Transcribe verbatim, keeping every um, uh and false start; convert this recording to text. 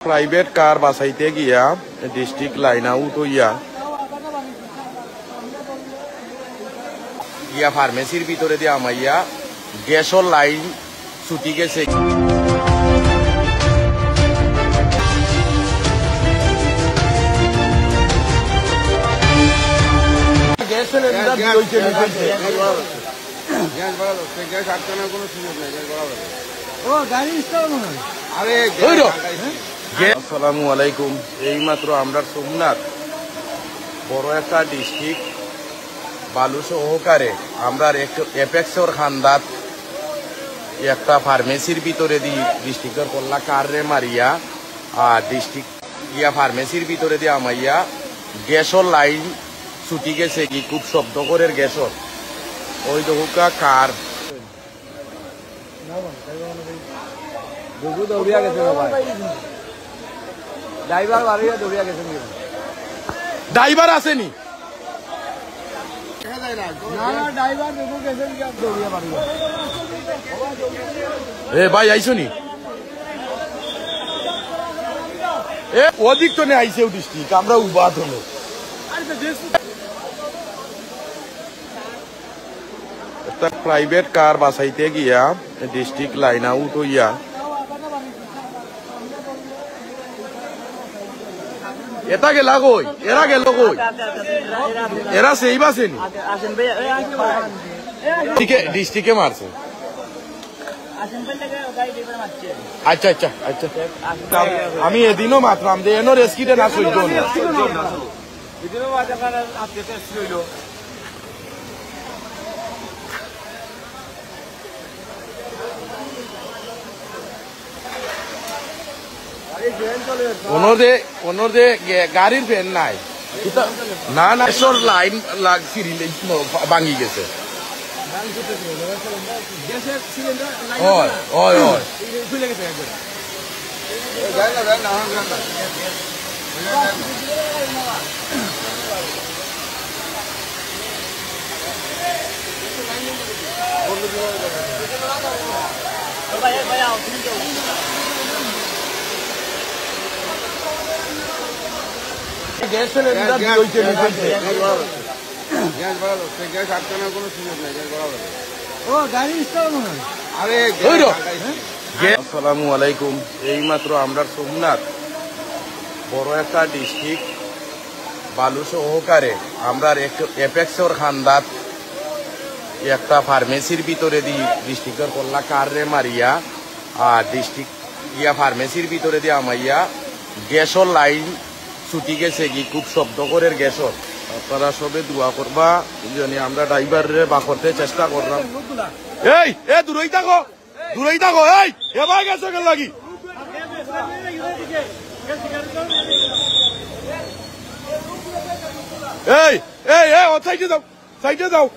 Private car বাঁচাইতে গিয়া district line out অইয়া গিয়া ফার্মেসির ভিতরে দিয়া হামাইয়া গ্যাসর লাইন ছুটি গেছে। গ্যাস সিলিন্ডার গ্যাস, অইছে, গ্যাস, নিচে। গ্যাস বাড়ালো, সে গ্যাস আটকানোর কোনো সুযোগ নেই, গ্যাস বাড়ালো। ও, গাড়ি স্টার্ট মনে হয়। আরে, ওই রে। গ্যাস লাগাইছি। গ্যাস। আসসালামু আলাইকুম। এইমাত্র আমরার সোমনাথ বড় একটা ডিস্ট্রিক্ট বালু সহকারে আমরার এক-, এপেক্সর খান্দাত একটা ফার্মেসির ভিতরে দি ডিস্ট্রিক্টর কল্লা কাররে মারিয়া আর ডিস্ট্রিক্ট ইয়া ফার্মেসির ভিতরে দি হামাইয়া গ্যাসর লাইন ছুটি গেছে কি খুব শব্দ করের গ্যাসর। ওই দেখউক্কা কার। দুগু দৌড়িয়া গেছে রে ভাই। ড্রাইভার বাড়িয়া দৌড়িয়া গেছে নি? ড্রাইভার আছেনি? না, না, ড্রাইভার দুগু গেছে নি, দৌড়িয়া বাড়িয়া। এ ভাই, আইছো নি? এ, ওদিক তো নে আইছে ও ডিস্ট্রিক্ট, আমরা উবা তো নে। একটা প্রাইভেট কার বাঁচাইতে গিয়া ডিস্ট্রিক্ট লাইন আউট অইয়া। এটা গেলা কই? এরা গেল কই? এরা সেই বাসে নি? ডিস্ট্রিক্টে, ডিস্ট্রিক্টে মারছে। আচ্ছা, আচ্ছা, আচ্ছা। আমি এদিনও মাতলাম যে এনো রেস্কিটে না সহ্য না। ওনর যে, ওনর যে গে-, গাড়ির ফ্যান নাই। কিতা? না, না, সর লাইন লাগ-, সিরিলে ভাঙি গেছে। গ্যাসের সিলিন্ডার লাইন ওই, আছে না? ওই, ওই। এই যে খুলে গেছে একবারে। গ্যাস সিলিন্ডার গ্যাস, অইছে, গ্যাস, নিচে। গ্যাস বাড়ালো, সে গ্যাস আটকানোর কোনো সুযোগ নাই, গ্যাস বাড়ালো। ও, গাড়ি স্টার্ট মনে হয়। আরে, ওই রে। গ্যাস লাগাইছি। আসসালামু আলাইকুম। এইমাত্র আমরার সোমনাথ বড় একটা ডিস্ট্রিক্ট বালু সহকারে আমরার এক-, এপেক্সর খান্দাত একটা ফার্মেসির ভিতরে দি ডিস্ট্রিক্টর কল্লা কাররে মারিয়া আর ডিস্ট্রিক্ট ইয়া ফার্মেসির ভিতরে দি হামাইয়া গ্যাসর লাইন ছুটি গেছে কি খুব শব্দ করের গ্যাসর। আপনারা সবে দোয়া করবা, জানি আমরা ড্রাইভাররে বার করতে চেষ্টা করলাম। এই, এ দূরই থাকো। দূরেই থাকো, এই, এবার গেছে কেন লাগি? এই, এই, এই, ও সাইডে যাও, সাইডে যাও।